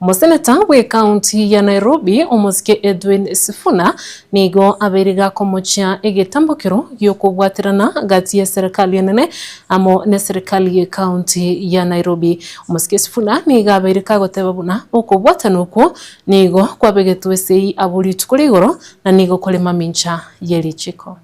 Omoseneta bw'ecounty ya Nairobi omosike Edwin Sifuna nigo abeire gakomochia egetambokero giokobwaterana gati ya serikali enene amo ne serikali ye county ya Nairobi. Omosike Sifuna nigo abeire kagoteba buna okobwatana okwo nigo kwabegetwe esei abwo rituko ria igoro na nigo kore mamincha ye richiko.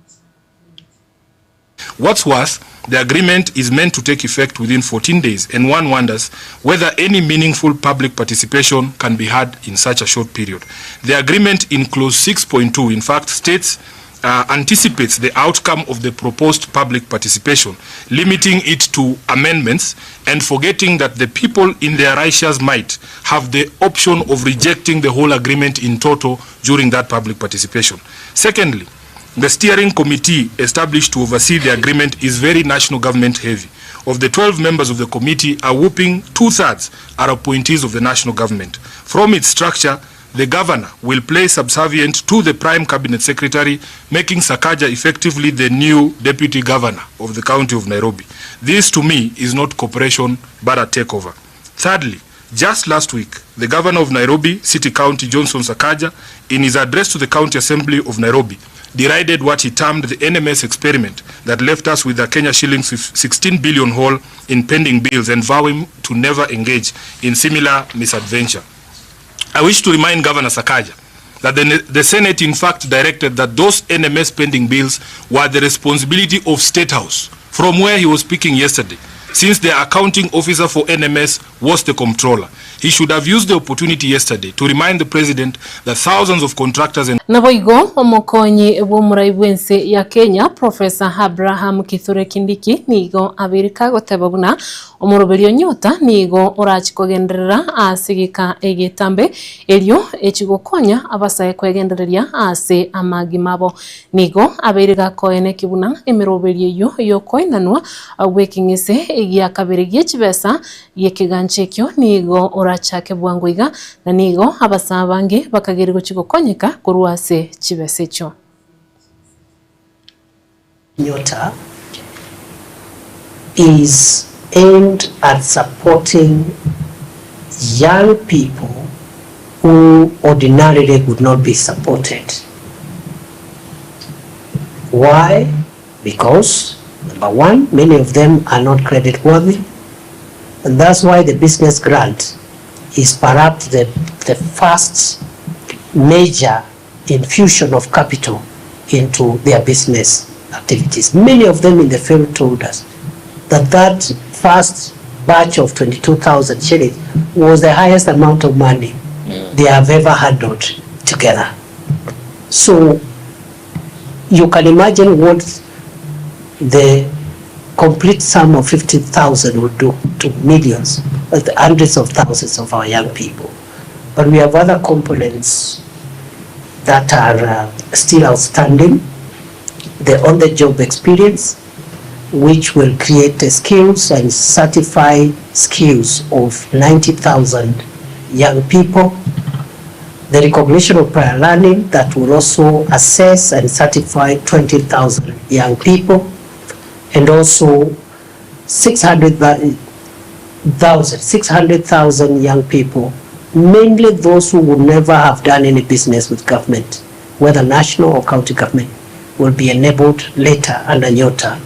What's worse, the agreement is meant to take effect within 14 days, and one wonders whether any meaningful public participation can be had in such a short period. The agreement in clause 6.2, in fact, states anticipates the outcome of the proposed public participation, limiting it to amendments and forgetting that the people in their righteous might have the option of rejecting the whole agreement in toto during that public participation. Secondly, the steering committee established to oversee the agreement is very national government heavy. Of the 12 members of the committee, a whopping two-thirds are appointees of the national government. From its structure, the governor will play subservient to the prime cabinet secretary, making Sakaja effectively the new deputy governor of the county of Nairobi. This, to me, is not cooperation, but a takeover. Thirdly, just last week, the governor of Nairobi City County, Johnson Sakaja, in his address to the County Assembly of Nairobi, derided what he termed the NMS experiment that left us with a Kenya shillings 16 billion hole in pending bills and vowing to never engage in similar misadventure. I wish to remind Governor Sakaja that the Senate in fact directed that those NMS pending bills were the responsibility of State House, from where he was speaking yesterday. since the accounting officer for NMS was the comptroller. He should have used the opportunity yesterday to remind the president that thousands of contractors and Naboigo omokonyi bw'omorai bw'ense ya Kenya, Professor Abraham Kithure Kindiki nigo abeire kagoteba buna omoroberio Nyota nigo orachi kogenderera ase egeka egetambe erio echi gokonya abasae kwegendereria ase amagima abo. Nigo abeire gakoenekia buna emeroberio eyio y'okoenanwa gw'ekeng'ese gia kabere gie chibesa gi'ekegancha ekio nigo orachake bwango iga, na nigo abasaa abange bakageire gochia gokonyeka korwa ase chibesa echio. Nyota is aimed at supporting young people who ordinarily would not be supported. Why? Because, number one, many of them are not credit worthy, and that's why the business grant is perhaps the, the first major infusion of capital into their business activities. Many of them in the field told us that that first batch of 22,000 shillings was the highest amount of money they have ever handled together. So you can imagine what the complete sum of 50,000 would do to millions, hundreds of thousands of our young people. But we have other components that are still outstanding. The on-the-job experience, which will create the skills and certify skills of 90,000 young people. The recognition of prior learning that will also assess and certify 20,000 young people, and also 600,000 young people, mainly those who would never have done any business with government, whether national or county government, will be enabled later under Nyota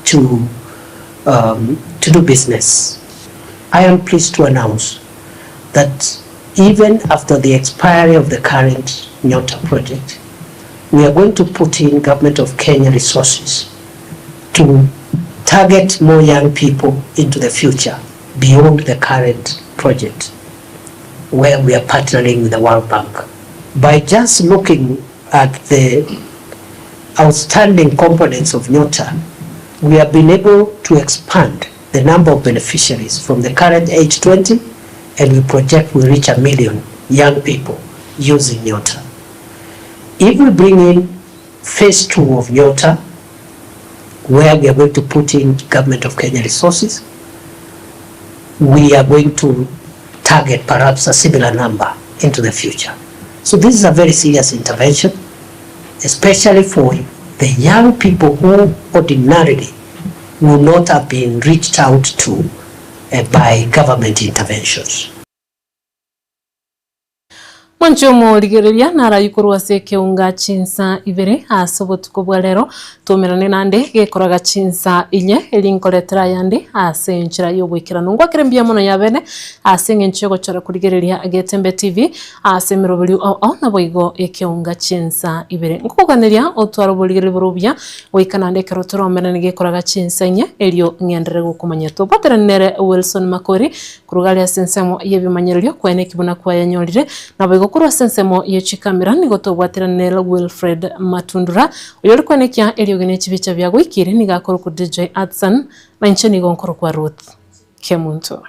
to do business. I am pleased to announce that even after the expiry of the current Nyota project, we are going to put in Government of Kenya resources to target more young people into the future beyond the current project, where we are partnering with the World Bank. By just looking at the outstanding components of Nyota, we have been able to expand the number of beneficiaries from the current age 20, and we project we reach a million young people using Nyota. If we bring in phase 2 of Nyota, where we are going to put in Government of Kenya resources, we are going to target perhaps a similar number into the future. So this is a very serious intervention, especially for the young people who ordinarily would not have been reached out to by government interventions. Mwanche omorigereria narayio korwa ase ekeunga chinsa ibere ase obotuko bwa rero twaumerane nande gekoraga chinsa inye eri nkoretera ayande ase enchera ya oboikeranu. Ngwakere mbuya mono yabene ase eng'encho yogochora korigereria Getembe TV ase emeroberio ao ao naboigo ekeunga chinsa ibere. Nkokoganeria otware oborigereria bore obuya goika naende ekero toraumerane gekoraga chinsa inye erio ng'enderere gokomanya. Tobwaterane nere Wilson Makori Korwa aria ase ensemo y'ebimanyererio kwaeneki buna kwayanyorire, naboigo korwa ase ensemo ye chikamera nigo tobwateranire Wilfred Matundura, oyore kwenekia eriogi ne chibicha biagoikire nigo akorokwa DJ Adson, na inche nigo nkorokwa Ruth Kemunto.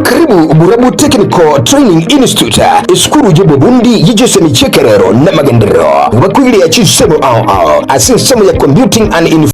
Karibu Burabu Technical Training Institute, esukuru y'obobundi y'egesemi ky'ekerero n'amagenderero. Bakwiriria chisemo ao ao ase ensemo ya Computing and.